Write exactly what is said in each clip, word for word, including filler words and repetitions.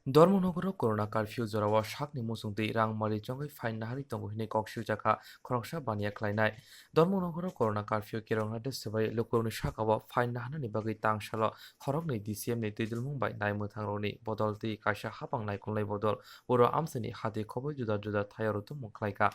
Dharmanagaro Corona Curfew jorao sakni muchungtwi rangmari chongwi fine naharwi tongo hinwi kok siljakha khoroksa baniya khlainai. Dharmanagaro Corona Curfew kerongnai de swbai lukurokni sakao fine naharnani bagwi tangsalo khoroknwi D C M ni twidulmung bai naimwthangrokni bodol twi kaisa hapang naikolnai bodol oro amchaini hati khoboi juda juda thaio rwtwmung khlaikha.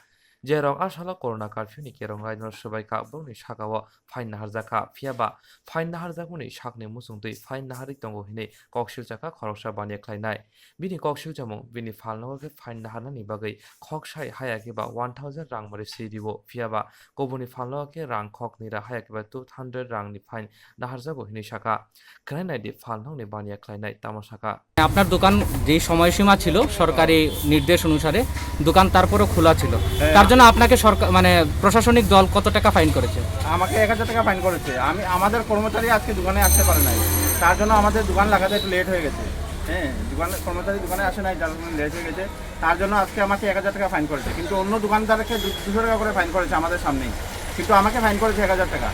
Jerok a salo Corona Curfew ni kerongnai no swbaikha, borokni sakao fine naharjakha, phiyaba fine naharjakmani sakni muchungtwi fine naharwi tongo hinwi kok siljakha khoroksa baniya khlainai. Bini kok siljakmung, bini phalnogo khe fine naharnani bagwi khok sai haya khe ba one thousand rang mari swi rio, phiyaba kubuni phalnogo khe rang khok nira haya khe ba two hundred rangni fine naharjago hinwi sakha. Khwnai naidi phalnokni baniya khlainai tamo sakha. আপনার দোকান যেই সময়সীমা ছিল সরকারি নির্দেশ অনুসারে দোকান তারপরও খোলা ছিল, হ্যাঁ। তার জন্য আপনাকে সরকার, মানে, প্রশাসনিক দল কত টাকা ফাইন করেছে? আমাকে এক হাজার টাকা ফাইন করেছে। আমি, আমাদের কর্মচারী আজকে দোকানে আসতে পারে নাই, তার জন্য আমাদের দোকান লাগাতে একটু লেট হয়ে গেছে। হ্যাঁ, দোকানে, কর্মচারী দোকানে আসে নাই, যার জন্য লেট হয়ে গেছে। তার জন্য আজকে আমাকে এক হাজার টাকা ফাইন করেছে, কিন্তু অন্য দোকানদারকে দু-, দুশো টাকা করে ফাইন করেছে আমাদের সামনেই, কিন্তু আমাকে ফাইন করেছে এক হাজার টাকা।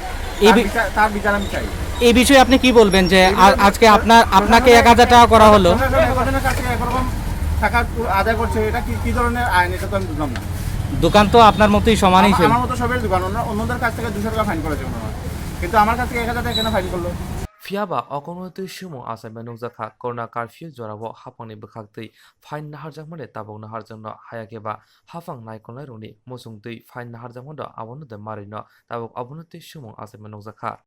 এই তার বি- বিচার, তার বিচার আমি চাই। এই বিষয়ে আপনি কি বলবেন যে এই আ-, বিষয়ে আজকে আপনার, আপনাকে প্রশাসনের এক হাজার টাকা করা হলো? প্রশাসনের কাছে একরকম টাকা আদায় করছে, এটা কি, কি ধরনের আইন? এটা তো আমি বুঝলাম না। দোকান তো আপনার মতোই সমানই আমার, ছিল। আমার মতো সবের দোকান, অন্য, অন্যদের কাছ থেকে দুশো টাকা ফাইন করেছে মনে হয়, কিন্তু আমার কাছ থেকে এক হাজার টাকা কেন ফাইন করলো? Phiyaba okono twi swimung achaima nukjakha, Corona Curfew jorao hapangni bwkhaktwi fine naharjakmani tabuk naharjakno haya khe ba hapang naikolnairokni muchungtwi fine naharjakmano abono de marino tabuk obono twi swimung achaima nukjakha.